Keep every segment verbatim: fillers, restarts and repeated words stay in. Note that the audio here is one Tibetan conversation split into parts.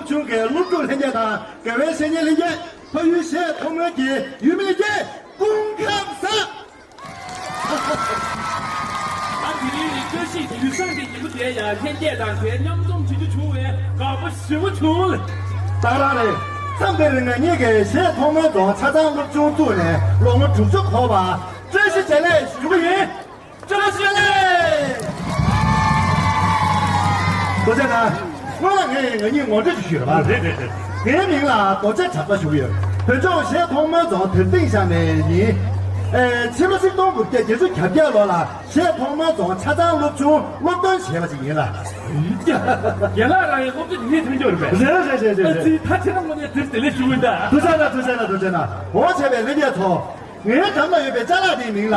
ཆུང་གི་སློབ་ཕྲུག་ལྷན་རྒྱས་དང་། དགེ་བའི་བཤེས་གཉེན་ལྷན་རྒྱས། ཕ་ཡུལ་གཞས་ཐོག་མའི་གི་ཡུལ་མི་ལྷན་རྒྱས། སྐུ་ཁམས་བཟང་། ད་དེ་རིང་བཀྲ་ཤིས་དུས་བཟང་གི་ཉིན་མོ་དེ་ཡང་ལྷན་རྒྱས་དང་གྲོགས་མཉམ་འཛོམས་བྱེད་རྒྱུ་བྱུང་བས་དགའ་པོ་ཞེ་པོ་བྱུང་། ད་རང་རེད། མཚམས་དེ་རིང་ང་གཉིས་ཀྱིས་གཞས་ཐོག་མའི་རྫོང་ཆ་ཚང་སློབ་ཆུང་བཙུགས་ནས་ལོ་ངོ་དྲུག་ཅུ་འཁོར་བར་བཀྲ་ཤིས་བདེ་ལེགས་ཞུ་གི་ཡིན། བཀྲ་ཤིས་བདེ་ལེགས། ཐུགས་རྗེ་གནང་། སྔོན་ལ་ངས་ང་གཉིས་ངོ་སྤྲོད་ཅིག་ཞུས་པ། རེད་རེད་རེད། ངའི་མིང་ལ་རྡོ་རྗེ་གྲགས་པ་ཞུ་གི་ཡོད། བོད་ལྗོངས་གཞས་ཐོག་མའི་རྫོང་དེར་གཏིང་བཞག་ནས་ཡིན། ཨེ། ཕྱི་ལོ་ཆིག་སྟོང་དགུ་བརྒྱ་བརྒྱད་ཅུ་གྱ་བརྒྱད་ལོ་ལ་གཞས་ཐོག་མའི་རྫོང་ཆ་ཚང་སློབ་ཆུང་སློབ་སྟོན་བྱས་པ་ཅིག་ཡིན་ལ། རྒན་ལགས་རང་ཡང་སློབ་ཆུང་འདི་ནས་ཐོན་རྒྱུ་རེད་པས། རེད་རེད་རེད་རེད། ཨ་ཙི། ད་ཁྱེད་རང་ངོ་ནས་དེར་བདེ་ལེགས་ཞུ་གི་ཡིན་ད། ཐུགས་རྗེ་གནང་། ཐུགས་རྗེ་གནང་། ཐུགས་རྗེ་གནང་། འོ་བྱས་པས་ལྷན་རྒྱས་ཚོ། ངའི་འགྲམ་ལ་ཡོད་པའི་ཅ་ལག་དེའི་མིང་ལ།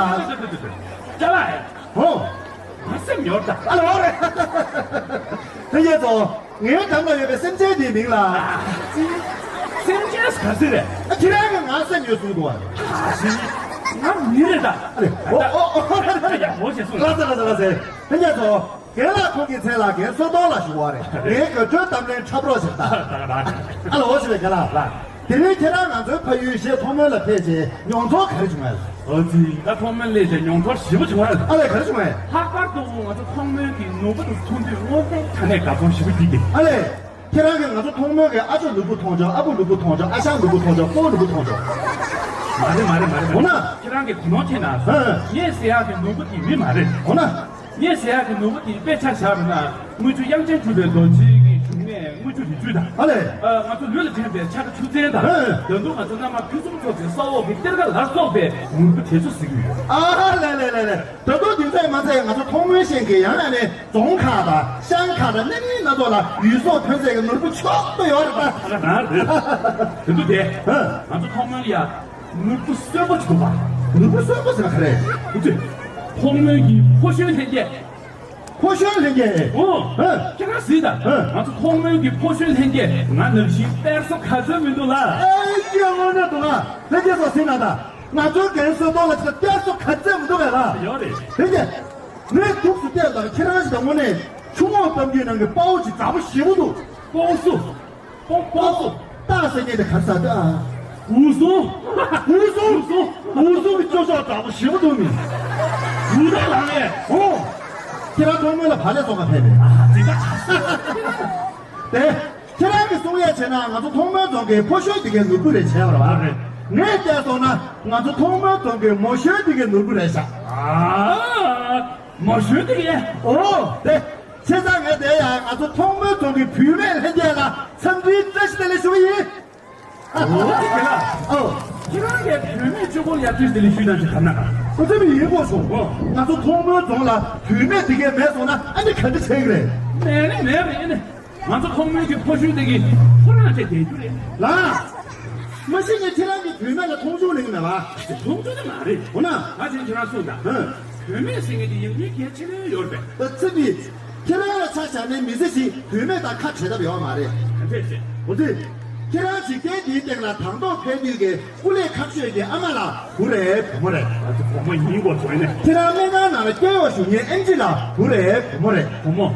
ཅ་ལག་ཨེ། ཧོ། ང་སེམས་ཡོད་ད། ཨ་ལོ་རེད། ལྷན་རྒྱས་ཚོ། ངའི་འགྲམ་ལ་ཡོད་པའི་སེམས་ཅན་དེའི་མིང་ལ། སེམས་ཅན་ག་ཚོད་རེད། ཨ། ཁྱེད་རང་གིས་ང་སེམས་ཡོད་གསུངས་འདུག་ཨ། ང་མི་རེད་ད། ཨ་ལེ། ཨོ་ཨོ་ཨོ། ཡ་ཡ། འོ་ཞེས་གསུངས། ལགས་སེ་ལགས་སེ་ལགས་སེ། ལྷན་རྒྱས་ཚོ། རྒན་ལགས་ཁོང་གི་མཚན་ལ་རྒན་བསོད་རྡོར་ལགས་ཞུ་བ་རེད། ངའི་དགའ་སྤྲོའི་གཏམ་གླེང་འཁྲབ་རོགས་བྱེད་ད། ཨ་ལོ། འོ་ཞེས་པའི་རྒན་ལགས་ལགས། དེ་རིང་ཁྱེད་རང་ང་ཚོའི་ཕ་ཡུལ་གཞས་ཐོག་མའི་ལ་ཕེབས་རྗེས་མྱོང་ཚོར་ག་རེ་བྱུང་བ་ལགས། ཨ་ཙི། ད་ཐོག་མའི་སླེབས་རྗེས་མྱོང་ཚོར་ཞེ་པོ་བྱུང་བ་ལགས། ཨ་ལས། ག་རེ་བྱུང་བས། ལྷག་པར་དུ་ང་ཚོ་ཐོག་མའི་གི་ནོར་བུ་དང་མཚུངས་དུས་དངོས་གནས་དྲང་གནས་དགའ་ཚོར་ཞེ་པོ་སྐྱེས་ཀྱི། ཨ་ལས། ཁྱེད་རང་གིས་ང་ཚོ་ཐོག་མའི་གི་ཨ་ཅོ་ནོར་བུ་མཐོང་ཆོག་ཨ་ཁུ་ནོར་བུ་མཐོང་ཆོག་ཨ་ཞང་ནོར་བུ་མཐོང་ཆོག་སྤོ་ནོར་བུ་མཐོང་ཆོག་མ་རེད་མ་རེད་མ་རེད། འོ་ན། ཁྱེད་རང་གིས་གོ་ནོར་ཁྱེར་ན། ཨ། ངས་ཟེར་ཡག་གི་ནོར་བུ་དེ་མི་མ་རེད། འོ་ན། ངས་ཟེར་ཡག་གི་ནོར་བུ་དེ་དཔེ་ཆ་བཞག་པ་ན། དངུལ་ཆུ་དབྱངས་ཅན་གྲུབ་པའི་རྡོ་རྗེ་གི་བཞུགས་གནས་དངུལ་ཆུ་རི་ཆུ་དང་། ཨ་ལས། ཨ། ང་ཚོ་ལུས་ལ་དྲངས་པའི་ཕྱག་ཆུ་ཚན་དང་། ཨ། ད་དུང་ང་ཚོ་བླ་མ་ཕུན་སུམ་ཚོགས་པའི་ས་འོག་གི་གཏེར་ཁ་ལ་སོགས་པའི་ནོར་བུ་དེ་ཚོ་ཟེར་གྱི་ཡོད། ཨ་ལས་ལས་ལས་ལས། ད་དུང་དེ་ཚོ་མ་ཚད་ང་ཚོ་ཐོག་མའི་ཤིང་གི་ཡང་ཡང་ནས་རྫོང་ཁག་དང་ཤང་ཁག་དང་གནས་རིགས་སྣ་ཚོགས་ལ་ཡུལ་ཟོག་ཐོན་རྫས་ཀྱི་ནོར་བུ་མཆོག་ཏུ་ཡོད་རེད་པ། ད་ག་རང་རེད། དེ་ཚོ་དེ། ཨ། ང་ཚོ་ཐོག་མར་ཡ། ནོར་བུ་གསོན་པོ་ཅིག་འདུག་པ། ནོར་བུ་གསོན་པོ་ཟེར་ན་ག་རེ། འུ་ཚོས། ཐོག་མའི་གི་ཕོ་གཞོན་ལྷན་རྒྱས། ཕོ་གཞོན་ལྷན་རྒྱས། ཨོ། ཨ། ཁྱེད་རང་གཟིགས་དང་། ཨ། ང་ཚོ་ཐོག་མའི་གི་ཕོ་གཞོན་ལྷན་རྒྱས་ང་ནང་བཞིན་དཔེ་བཟང་ག་ཚོད་མི་འདུག་ལ། ཨེ་ཅེ། དངོས་གནས་འདུག་ཨ། ལྷན་རྒྱས་ཚོ་གཟིགས་གནང་དང་། ང་ཚོའི་རྒན་བསོད་རྡོར་ལགས་ཀྱི་དཔེ་བཟང་ག་ཚོད་མི་འདུག་གས་ལ། ཡོད་རེད། ལྷན་རྒྱས། ངས་འདུག་སེ་བལྟས་དང་ཁྱེད་རང་ཞིག་དང་དངོས་གནས་ཆུ་ངོགས་གཏམ་རྒྱུད་ནང་གི་དཔའ་བོ་ཅིག་འདྲ་པོ་ཞེ་པོ་འདུག་དཔའ་བོ་སུ། ཨོ། ཨོ། སྟག་ཟེར་མཁན་དེ་ག་ས་ད། ཝུའུ་སུང་། ཝུའུ་སུང་། ཝུའུ་སུང་། ཝུའུ་སུང་གི་སྐྱོ་ཤོས་འདྲ་པོ་ཞེ་པོ་འདུག་མི། ཝུའུ་ཏའོ་ལང་ཨེ། ཨོ། ཁྱེད་རང་ཐོག་མའི་ལ་བག་ལེབ་བཙོང་ག་ཕེབས་པས། ཨ་ཙི་ད། དེ། ཁྱེད་རང་གིས་གསུང་ཡས་བྱས་ན་ང་ཚོ་ཐོག་མའི་རྫོང་གི་ཕོ་གཞོན་དེ་གའི་ནོར་བུ་རེད་བྱས་པ་རེད་པ། ངས་བལྟས་སོང་ན་ང་ཚོ་ཐོག་མའི་རྫོང་གི་མོ་གཞོན་དེ་གའི་ནོར་བུ་རེད་ཤག་ཨ། མོ་གཞོན་དེ་གའི། ཨོ། དེ། བྱས་ཙང་ངས་དེ་ཡང་ང་ཚོ་ཐོག་མའི་རྫོང་གི་བུད་མེད་ལྷན་རྒྱས་ལ་འཚམས་འདྲིའི་བཀྲ་ཤིས་བདེ་ལེགས་ཞུ་གི་ཡིན། ཨོ། དེ་ལ། ཨོ། ཁྱེད་རང་གིས་བུད་མེད་གཅིག་པོ་ལ་ཡ་བཀྲ་ཤིས་བདེ་ལེགས་ཞུས་ན་ཅི་ག་ན་ག་ཨོ། དེ་མི་ཡིན་གོ་སོང་། ཨོ། ང་ཚོ་ཐོག་མའི་རྫོང་ལ་བུད་མེད་དེ་གའི་མེད་སོང་ན་ཨ་ནི་ག་འདྲ་བྱེད་ཀྱི་རེད། མེད་ནི་མེད་རེད་ནི། ང་ཚོ་ཐོག་མའི་གི་ཕོ་གཞོན་དེ་གི་ཁོ་རང་བྱས་བསྡད་རྒྱུ་རེད། ལགས། མ་གཞི་ངས་ཁྱེད་རང་གི་བུད་མེད་ལ་མཐོང་ཆུང་ལེན་གི་མེད་པ། མཐོང་ཆུང་དེ་མ་རེད། འོ་ན། ང་ཚོས་ཁྱེད་རང་གསུངས་དང་། ཧུམ། བུད་མེད་ཟེར་མཁན་དེ་ཡིན་མིན་གལ་ཆེ་ནས་ཡོད་རེད་པས། ད་ཚེ་འདི། ཁྱེད་རང་ལ་ཆ་བཞག་ནས་མི་ཚེ་ཞིག་བུད་མེད་དང་ཁ་བྲལ་ཐབས་ཡོད་མ་རེད། ག་འདྲས་ཟེར། འོ་ཙི། ཁྱེད་རང་འཇིག་རྟེན་འདིའི་སྟེང་ལ་དང་ཐོག་ཕེབས་དུས་ཀྱི་སྐུ་ལས་ཁག་ཤོས་ཀྱི་ཨ་མ་ལ་བུ་རེད་བུ་མོ་རེད། ང་ཚོ་བུ་མོ་ཡིན་དགོས་ཚོད་ནས། ཁྱེད་རང་སྨན་ཁང་ནང་ལ་སྐྱེལ་བ་ཞུ་མཁན་ཨེན་ཅི་ལ་བུ་རེད་བུ་མོ་རེད། བུ་མོ།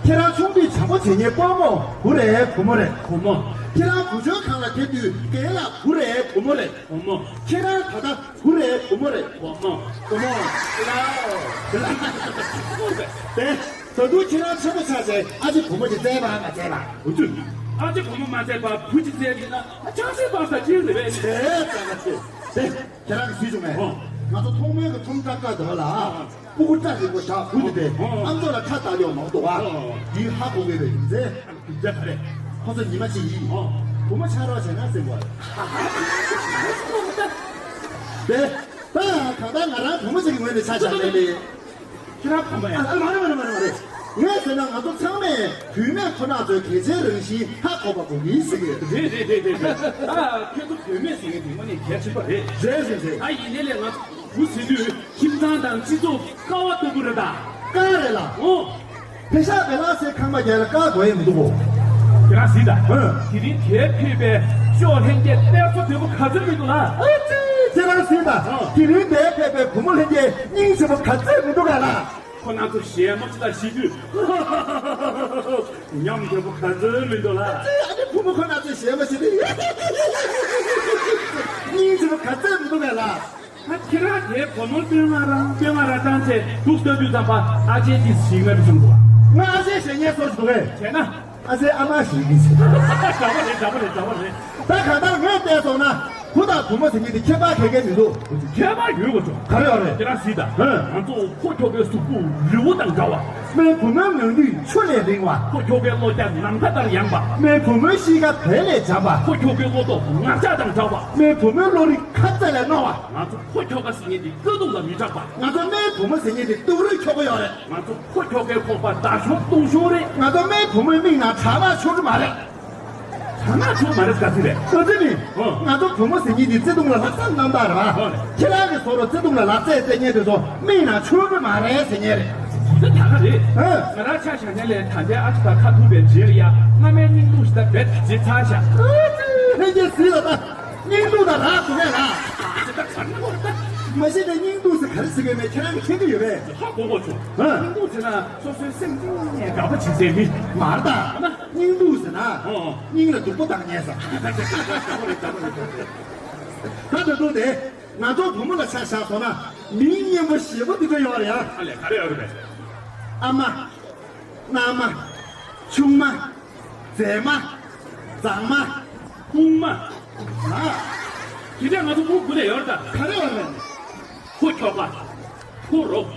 ཁྱེད་རང་ཆུང་དུས་བྱམས་པོ་བྱེད་མཁན་སྤོ་རྨོ་བུ་རེད་བུ་མོ་རེད། བུ་མོ། ཁྱེད་རང་བུ་བཅོལ་ཁང་ལ་ཕེབས་དུས་རྒན་ལགས་བུ་རེད་བུ་མོ་རེད། བུ་མོ། ཁྱེད་རང་ད་ལྟ་བུ་རེད་བུ་མོ་རེད། བུ་མོ། བུ་མོ། ལའོ། ལའོ། དེ། ད་དུང་ཁྱེད་རང་ཆེན་པོ་ཆགས་བྱས་ཨ་ཅེ་བུ་མོ་ཅིག་བཙལ་བ་མ་བཙལ་བ། འུ་ཚོས་ཨ་ཅེ་བུ་མོ་མ་བཙལ་བར་བུ་ཅིག་བཙལ་ཡིན་ན་ཆང་སའི་པ་ས་ཅིག་རེད་པས། དེ་ལྟ་ན་ཆེ། དེ་ཁྱེད་རང་གིས་གཟིགས་བྱུང་ངས། ཨོ། ང་ཚོ་ཐོག་མའི་གི་ཁྲོམ་ཀྲག་ཀ་འདི་བ་ལ་ཨ་སྤུ་གུ་སྐྲ་རིང་པོ་ཞག་བུ་དེ་དེ་ཨོ་ཨམ་ཅོག་ལ་ཁྲ་བཏགས་ཡོད་མང་འདུག་བ། ཨོ། འདི་ཧ་གོ་གི་རེད་ཡིན་ཚེ། རྒྱ་ག་རེ། ཁོ་ཚོ་ཉི་མ་གཅིག་ཡིན། ཨོ། བུ་མོ་ཆགས་རོགས་བྱས་ན་སེམས་པ་རེད། དེ། ད་གང་ལྟར་ང་རང་བུ་མོ་ཅིག་གི་ངོས་ནས་ཆ་བཞག་ནས་ལས། ཁྱེད་རང་བུ་མོ་ཡ། ཨ། མ་རེད་མ་རེད་མ་རེད་མ་རེད། ངས་ཟེར་ན་ང་ཚོ་ཚང་མས་བུད་མེད་ཁོ་ན་ཚོའི་གལ་ཆེའི་རང་བཞིན་ཧ་གོ་བ་དགོས་ཀྱི་ཡིན་ཟེར་གི་རེད། རེད་རེད་རེད་རེད་རེད། ཨ། ཁྱེད་ཚོ་བུད་མེད་ཟེར་མཁན་དེ་དངོས་གནས་གལ་ཆེན་པོ་རེད། རེད་རེད་རེད། ཨ། ཡིན་ནའི་ལས་ང་ཚོ་བུ་ཟེར་དུས་ཁྱིམ་ཚང་དང་སྤྱི་ཚོགས་ཀ་བ་ལྟ་བུ་རེད་ད། ཀ་རེད་ལ། ཨོ། བེ་ཤ་བེ་ལ་སའི་ཁང་པ་རྒྱག་ལ་ཀ་དགོས་ཡས་མི་འདུག་གོ། ཁྱེད་རང་གཟིགས་དང་། ཨ། དེ་རིང་དེར་ཕེབས་པའི་ཅོ་ལྷན་རྒྱས་དཔལ་འབྱོར་དོད་པོ་ག་ཚོད་མི་འདུག་ལ། ཨ་ཙི། ཁྱེད་རང་གཟིགས་དང་། ཨ། དེ་རིང་དེར་ཕེབས་པའི་བུ་མོ་ལྷན་རྒྱས་སྙིང་རྗེ་པོ་ག་ཚོད་མི་འདུག་ག་ལ། ཁོ་རང་ཚོ་གཞས་མ་ཅིག་ལ་ཤི་དུས། ཉམས་དོད་པོ་ག་ཚོད་མི་འདུག་ལ། ཨ་ནི་བུ་མོ་ཁོ་རང་ཚོ་གཞས་མ་ཤི་དུས། སྙིང་རྗེ་པོ་ག་ཚོད་མི་འདུག་གས་ལ། ཨ། ཁྱེད་རང་དེ་བུ་མོ་སྟོན་མ་རང་སྟོན་མ་རང་བཏང་ཚེ་འདུག་ལྟ་དུས་ཙམ་པ་ཨ་ཅེ་གྱིས་ཞིག་མེད་པ་བྱུང་འདུག་ང་ཨ་ཅེ་ཞེ་ཉེ་སོ་ཞིག་འདུག་གས། བྱས་ན། ཨ་ཅེ་ཨ་མ་ཞིག་གིས། འདྲ་པོ་རེད། འདྲ་པོ་རེད། འདྲ་པོ་རེད། ད་གང་ལྟར་ངས་བལྟས་སོང་ན། བུ་དང་བུ་མོ་ཟེར་མཁན་དེ་ཁྱད་པར་ག་གེ་མི་འདུག་ཁྱད་པར་ཡོད་པ་བྱུང་། ག་རེ་ཡོད་རེད། ཁྱེད་རང་གཟིགས་དང་། ཧེ། ང་ཚོ་ཕོ་ཁྱོ་གའི་གཟུགས་པོ་རི་བོ་དང་འདྲ་བ། སྨན་བུ་མོའི་ངང་ནུས་ཆུ་ལས་རིང་བ། ཕོ་ཁྱོ་གའི་བློ་རྒྱ་ནམ་མཁའ་ལྟར་ཡངས་པ། སྨན་བུ་མོའི་གཤིས་ཀ་བལ་ལས་འཇམ་པ། ཕོ་ཁྱོ་གའི་བློ་སྟོབས་ངར་ལྕགས་དང་འདྲ་བ། སྨན་བུ་མོའི་བློ་རིག་ཁ་རྩེ་ལས་རྣོ་བ། ང་ཚོ་ཕོ་ཁྱོ་ག་ཟེར་མཁན་དེ་དཀའ་སྡུག་ལ་མི་སྐྲག་པ། ང་ཚོ་སྨན་བུ་མོ་ཟེར་མཁན་དེ་སྡུག་རུས་ཁྱོག་པོ་ཡོད་རེད། ང་ཚོ་ཕོ་ཁྱོ་གའི་ཁོག་པ་མདའ་གཞུ་མདུང་གཞུ་རེད། ང་ཚོ་སྨན་བུ་མོའི་མིག་ནང་གྲྭ་པ་ཆུང་ཆུང་མ་རེད། ཐ་ན་ཆུང་མ་རེད་ག་ཚོད་རེད། ག་ཚོད་མིན། ཨོ། ང་ཚོ་བུ་མོ་ཟེར་མཁན་དེ་བརྩེ་དུང་ལ་ལྷག་བསམ་རྣམ་དག་རེད་བ། ཨོ་ལེ། ཁྱེད་རང་གི་བཟོ་རོ་བརྩེ་དུང་ལ་ལག་རྩེད་རྩེ་མཁན་དེ་ཚོ་མིག་ནང་ཆུང་རུ་མ་རེད་ཟེར་མཁན་རེད། དེ་ད་ག་རེད། ཨ། ང་རང་ཆ་བཞག་མཁན་ལས་ད་ལྟའི་ཨ་ཅེ་དང་ཁ་ཐུག་པའི་རྗེས་ལ་ཡ་སྔ་མའི་སྙིང་སྡུག་ཞིག་ད་རྦད་དེ་བརྗེད་ཚར་ཤག་ཨ་ཙི། ལྷན་རྒྱས་གཟིགས་ལ་ད་སྙིང་སྡུག་ད་རག་འདུག་གས་ལ། དེ་ད་ག་རེ་ལབ་དགོས་རེད་ད། མ་གཞི་ནས་སྙིང་སྡུག་ཟེར་ག་རེ་ཟེར་གི་མེད། ཁྱེད་རང་གིས་མཁྱེན་གྱི་ཡོད་པས། ཧ་གོ་གོ་བྱུང་། ཨ། སྙིང་སྡུག་ཟེར་ན་སོ་སོའི་སེམས་གཏིང་ནས་དགའ་པོ་བྱེད་སའི་མི་མ་རེད་ད། ཨ་མ། སྙིང་སྡུག་ཟེར་ན། ཨོ་ཨོ། སྙིང་ལ་སྡུག་པོ་བཏང་ཉན་ས། ད་ད་དུང་དེ་ང་ཚོ་བུ་མོ་ལ་ཆ་བཞག་སོང་ན་མིང་སྙན་པོ་ཞེ་པོ་འདི་འདྲ་ཡོད་རེད་ཡ། ཨ་ལས། ག་རེ་ཡོད་རེད་པས། ཨ་མ། མནའ་མ། ཆུང་མ། མཛེས་མ། མཛངས་མ། ཁུག་མ། ཨ། དེ་འདྲ་ང་ཚོ་ཕོ་དགུ་ལས་ཡོད་རེད་ད། ག་རེ་ཡོད་རེད། ཕོ་ཁྱོ་ག་ཕོ་རོག་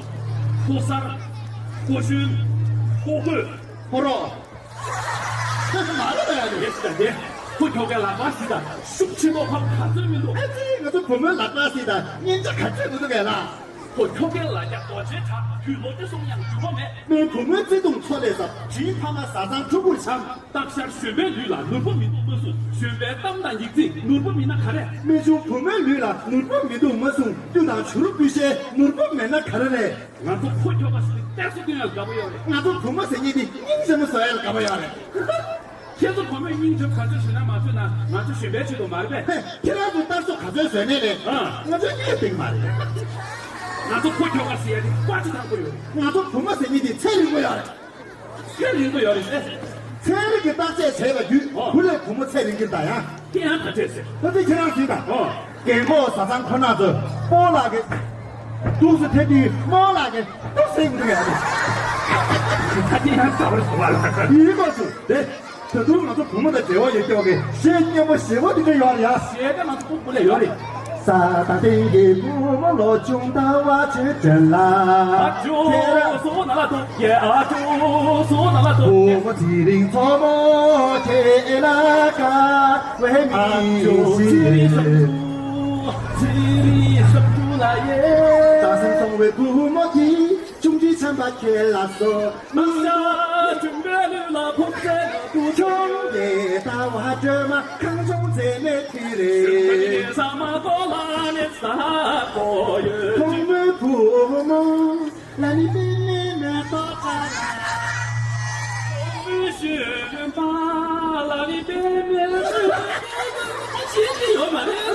ཕོ་གསར། ཕོ་གཞོན། ཕོ་རྒོད། ཕོ་རོག་མ་ལ་ད་ཡ་རེད། ཡེ་སི་ད་དེ། ཕོ་ཁྱོ་གའི་ལག་པ་ཞིག་དང་ཤུགས་ཆེན་པོ་ཕམ་ག་ཚོད་མི་འདུག་ཨ་ཙི། ང་ཚོ་བུ་མོའི་ལག་པ་ཞིག་དང་སྙིང་རྗེ་ག་ཚོད་མི་འདུག་གས་ལ། ཁོ་ཁྱོ་གའི་ལ་རྒྱ་རྡོ་རྗེ་གྲགས་དུས་ལོ་བཅུ་གསུམ་ཡང་འགྱུར་བ་མེད། སྨན་བུ་མོའི་བརྩེ་དུང་མཚོ་ལས་ཟབ། དྲིན་ཕ་མ་བཟའ་ཚང་ཕྲུ་གུར་བྱམས། སྟག་ཤར་གཞོན་པའི་ལུས་ལ་ནོར་བུ་མི་འདུག་མ་གསུངས། གཞོན་པའི་གཏམ་དང་ཡིག་རྩིས་ནོར་བུ་མིན་ན་ག་རེ། སྨན་ཆུང་བུ་མོའི་ལུས་ལ་ནོར་བུ་མི་འདུག་མ་གསུངས། ཏུ་དང་བྱུ་རུ་སྤུས་ཤའི་ནོར་བུ་མེད་ན་ག་རེ་རེད། ང་ཚོ་ཕོ་ཁྱོ་ག་ཟེར་ཏོག་ཙམ་སྟོན་ཡག་དགའ་པོ་ཡོད་རེད། ང་ཚོ་བུ་མོ་ཟེར་མཁན་དེ་སྙིང་རྗེ་མོ་བཟོ་ཡག་དགའ་པོ་ཡོད་རེད། ཁྱེད་ཚོ་བུ་མོས་སྙིང་རྗེ་ག་ཚོད་བཟོས་ན་མ་བཟོས་ན་ང་ཚོ་གཞོན་པའི་ཆེད་དུ་མ་རེད་པས། ཧེ། ཁྱེད་རང་ཚོ་གཏར་སོ་ག་ཚོད་བཟོས་ནའི་རེད། ཨ། ང་ཚོ་གཉིས་སྟེང་མ་རེད། ང་ཚོ་ཕོ་ཁྱོ་ག་ཟེར་ཡ་དེ་བཀའ་ཅི་དྲག་པོ་ཡོད་རེད། ང་ཚོ་བུ་མོ་ཟེར་མཁན་དེ་ཚད་རིང་པོ་ཡོད་རེད། ཚད་རིང་པོ་ཡོད་རེད་ཟེར། ཚན་རིག་གི་བརྟག་དཔྱད་བྱས་པ་བརྒྱུད། ཨོ། བུ་ལས་བུ་མོ་ཚད་རིང་གི་རེད་ད་ཡ། དེ་ཡང་ག་འདྲས་ཟེར། ད་དེ་ཁྱེད་རང་གཟིགས་དང་། ཨོ། རྒན་གོག་བཟའ་ཚང་ཁོ་ན་ཚོས་སྤོ་ལགས་ཀྱི་འདུག་སེ་ཐེབས་དུས་རྨོ་ལགས་ཀྱི་འདུག་སེ་འདུག་ཡ་རེད། ད་དེ་ཡང་ག་པར་སོང་བ་ལ། ཡིན་པ་ཚོ་དེ། ད་དུང་ང་ཚོ་བུ་མོ་དང་འབྲེལ་བ་ཡོད་ཀྱོག་གི་གཞས་སྙན་པོ་ཞེ་པོ་འདི་འདྲ་ཡོད་རེད་ཡ། གཞས་ད་ང་ཚོ་ཕྲུ་གུ་ལ་ཡོད་རེད། ས་དང་སྟེང་གི་བུ་མོ་ལོ་ཆུང་ཟླ་བ་བཅུ་དྲུག་ལ། ཨ་ཇོ་ཁྱེད་རང་སོ་ན་ལ་ཏོ་ཡེ། ཨ་ཇོ་སོ་ན་ལ་ཏོ་ཡེ། བུ་མོ་ཚེ་རིང་མཚོ་མོ་ཁྱེད་ལ་དགའ་བའི་མི་ཨ་ཇོ་ཚེ་རིང་ཞིག་བསམ་འགྲུབ། ཚེ་རིང་བསམ་འགྲུབ་ལ་ཡེ། བདག་སེམས་སོང་བའི་བུ་མོ་གྱིས་ཅུང་ཅིག་བྱམས་པ་ཁྱེད་ལ་གསོལ། ནམ་ཞག་བྱུང་བའི་ལུས་ལ་ཕོག་ཚེ་ན་དུ་ཆུང་གི་ལྟ་བ་སྒྲོལ་མ་གངས་ལྗོངས་མཛེས་མའི་མཐིལ་རེད། ས་མ་གོ་ལ་ནི་ས་གོ་ཡོད། ཁོང་མོའི་བུ་མོ་ལ་ནི་པད་མའི་མེ་ཏོག་འདྲ། ཁོང་མོའི་ཤུན་པ་ལ་ནི་པད་མའི་ཤེས་ཀྱི་ཡོད་མ་རེད།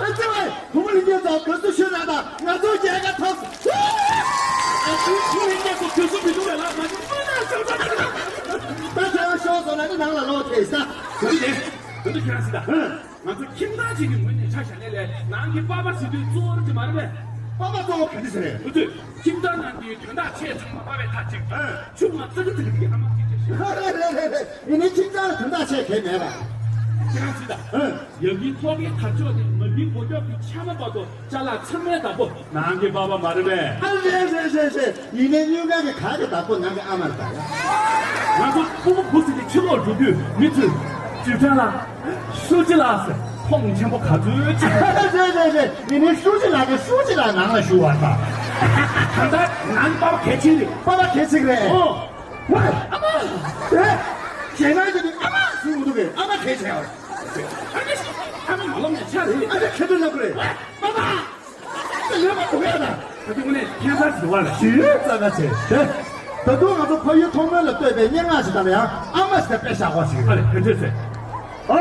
ཨ་ཙི་བས། བུ་མོ་ལྷན་རྒྱས་ཚོ་དགའ་བསུ་ཞུས་ན་ད་ང་ཚོ་རྒྱལ་ཁ་ཐོབ། ཨ་ཁུ་ཁུ་ལྷན་རྒྱས་ཚོ་དགའ་བསུ་མི་འདུག་པས་ལ། ང་ཚོ་སྤུན་ཟླ་ཤོར་ས་ད། ད་དེ་ཡང་ཤོར་སོང་ན་ནི་ནང་ལ་ལོག་ཐེ་ས། དེ་འདི་དེ་འདི་ཁྱེད་རང་སྲིད་ད། ཧུམ། ང་ཚོ་ཁྱིམ་ཚང་གཅིག་གི་ངོས་ནས་ཆ་བཞག་ནས་ལས་ནང་གི་པ་ཕ་ཟེར་དུས་གཙོ་བོ་རེད་མ་རེད་པས། པ་ཕ་གཙོ་བོ་ག་འདྲ་ཟེར་རེད། འུ་ཚོས་ཁྱིམ་ཚང་ནང་གི་དོན་དག་ཆེ་ཚང་མ་པ་ཕའི་ཐག་གཅིག་ཆུང་བ་ཙག་གི་ཙག་གི་ཨ་མ་གཅིག་བྱས་ཤིང་། རེད་རེད་རེད་རེད། ཡིན་ནའི་ཁྱིམ་ཚང་ལ་དོན་དག་ཆེ་གང་མེད་པ། ཁྱེད་རང་སྲིད་ད། ཧུམ། ཡབ་ཀྱི་ཐོག་ཀའི་དར་ལྕོག་དེ་མ་ནིའི་མགོ་ལྕོག་གི་ཕྱག་ན་བར་དུ་ཅ་ལག་ཚང་མའི་བདག་པོ་ནང་གི་པ་ཕ་མ་རེད་པས། ཨ་རེད་རེད་རེད་རེད། ཡིན་ནའི་སྨྱུག་ཁང་གི་གར་གྱི་བདག་པོ་ནང་གི་ཨ་མ་རེད་ད་ཡ། ང་ཚོ་ཕྲུ་གུ་བུ་ཟེར་གྱི་ཕྱི་ལོགས་འགྲོ་དུས་མི་ཚོས་ཅིའུ་ཀྲང་ལགས། ཧྲུའུ་ཅི་ལགས་ཟེར་ཁོང་ཆེན་པོ་ག་ཚོད་ཅིག་རེད་རེད་རེད། ཡིན་ནའི་ཧྲུའུ་ཅི་ལགས་ཀྱི་ཧྲུའུ་ཅི་ལགས་ནང་ལ་བཞུགས་པ་རེད་ད། ད་ལྟ་ནང་གི་པ་ཕ་གལ་ཆེན་རེད། པ་ཕ་གལ་ཆེ་གི་རེད། ཨོ། ཝེ། ཨ་མ། ཨེ། ཞེད་སྣང་བྱས་ནས་ཨ་མ་ཟེར་མི་འདུག་གས། ཨ་མ་གལ་ཆེ་བ། ཨ་མ་ཞིག་ཨ་མ་མ་ལོག་ནས་ཆ་རེད། ཨ་མ་ཁ་ཏོན་ལབ་དགོས་རེད། པ་ཕ། ད་ལས་པ་དུ་ཡ་ད། ད་དུང་ནས་ཁྱད་མཚར་ཞིག་འདུག་བ་ལ་ཞིག་རྩ་ན་ཆེ་དེ། ད་དུང་ང་ཚོ་ཕ་ཡུལ་ཐོག་མོན་ལ་བསྟོད་པའི་སྙན་ངག་ཞིག་དང་ལ་ཡང་ཨ་མ་ཞིག་དང་དཔེ་བཞག་པ་ཞིག་རེད། ཨ་ལས་དེ་འདྲས་ཟེར། ཨ།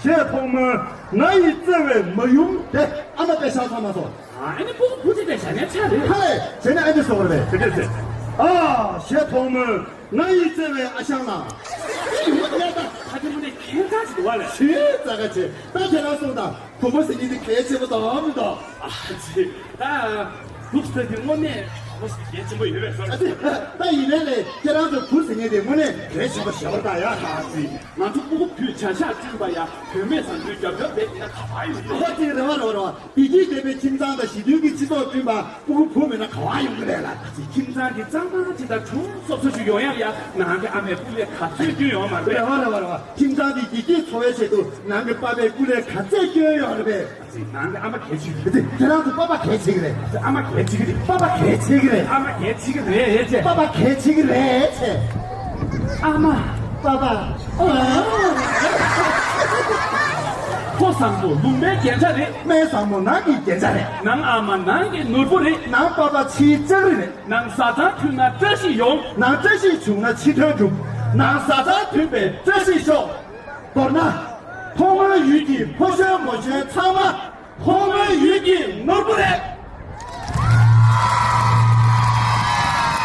གཞས་ཐོག་མོན་ང་ཡི་བརྩེ་བའི་མ་ཡུམ་དེ་ཨ་མ་དཔེ་བཞག་ཚང་མ་སོང་། ཨ་ནི་ཕྲུ་གུ་བུ་ཅིག་དེ་ཞལ་ནས་ཆ་རེད། ཧ་ལས་བྱས་ན་ཨ་ནི་སོང་རེད། དེ་འདྲས་ཟེར། ཨ་ཞེས་ཐོག་མོས་ང་ཡི་བརྩེ་བའི་ཨ་ཞང་ལགས། ཁ་ཐེ་མོ་ནས་ཁྱེད་ཚང་ཞིག་འདུག་བ་ལས། ཞེས་ཙག་ག་བྱེད། ད་ཁྱེད་རང་གསུངས་དང་། བུ་མོ་ཟེར་མཁན་དེ་གལ་ཆེན་པོ་འདུག་མི་འདུག་ཨ་ཙི། ད་ལུགས་སྲོལ་དེ་དངོས་གནས་བུ་མོ་ཟེར་གལ་ཆེན་པོ་ཡོད་པའི་བཟོ་འདྲ། ཨ་ཙི། ད་ཡིན་ནའི་ལས་ཁྱེད་རང་ཚོ་བུ་ཟེར་མཁན་དེ་དངོས་གནས་གལ་ཆེན་པོ་ཞེ་པོ་རེད་ད་ཡ། ཨ་ཙི། ང་ཚོ་སྤུ་གུ་བུས་བྱ་གཞག་བསྐྲུན་པ་ཡ། བུད་མེད་བཟང་པོའི་རྒྱབ་སྐྱོར་མེད་ན་ག་པར་ཡོང་རྒྱུ། ཨ་ཙི། རེད་བ་རེད་བ་རེད་བ། བདེ་སྐྱིད་ལྡན་པའི་ཁྱིམ་ཚང་དང་ཞི་མཐུན་གྱི་སྤྱི་ཚོགས་བསྐྲུན་པ་སྤུ་གུ་བུ་མེད་ན་ག་པར་ཡོང་གི་རེད་ལ། ད་ཅི་ཁྱིམ་ཚང་གི་གཙང་མ་ཅིག་དང་གྲོང་སོབ་སོབ་ཅིག་ཡོང་ཡག་ཡ་ནང་གི་ཨ་མས་སྐུ་ལས་ག་ཚོད་བསྐྱོན་ཡོང་མ་རེད། རེད་བ་རེད་བ་རེད་བ། ཁྱིམ་ཚང་གི་བདེ་སྐྱིད་འཚོ་བའི་ཆེད་དུ་ནང་གི་པ་ཕས་སྐུ་ལས་ག་ཚད་བསྐྱོན་ཡོང་རེད་པས། ད་ཅི་ནང་གི་ཨ་མ་གལ་ཆེ་གི་རེད། ཁྱེད་རང་ཚོ་པ་ཕ་གལ་ཆེ་གི་རེད། ཨ་མ་གལ་ཆེ་གི་རེད། པ་ཕ་གལ་ཆེ་གི་རེད། ཨ་མ་གལ་ཆེ་གི་རེད་ཅེས། པ་ཕ་གལ་ཆེ་གི་རེད་ཅེས། ཨ་མ། པ་ཕ། ཕོ་བཟང་པོ་ལུང་པའི་རྒྱན་ཆ་རེད། སྨན་བཟང་པོ་ནང་གི་རྒྱན་ཆ་རེད། ནང་ཨ་མ་ནང་གི་ནོར་བུ་རེད། ནང་པ་ཕ་ཕྱིའི་ལྕགས་རི་རེད། ནང་བཟའ་ཚང་མཐུན་ན་བཀྲ་ཤིས་ཡོང་། ནང་བཀྲ་ཤིས་བྱུང་ན་ཕྱི་དོན་འགྲུབ། ནང་བཟའ་ཚང་མཐུན་པའི་བཀྲ་ཤིས་ཤོག་མདོར་ན། ཕོ་མོའི་ཡུལ་གྱི་ཕོ་གཞོན་མོ་གཞོན་ཚང་མ། ཕོ་མོའི་ཡུལ་གྱི་ནོར་བུ་རེད།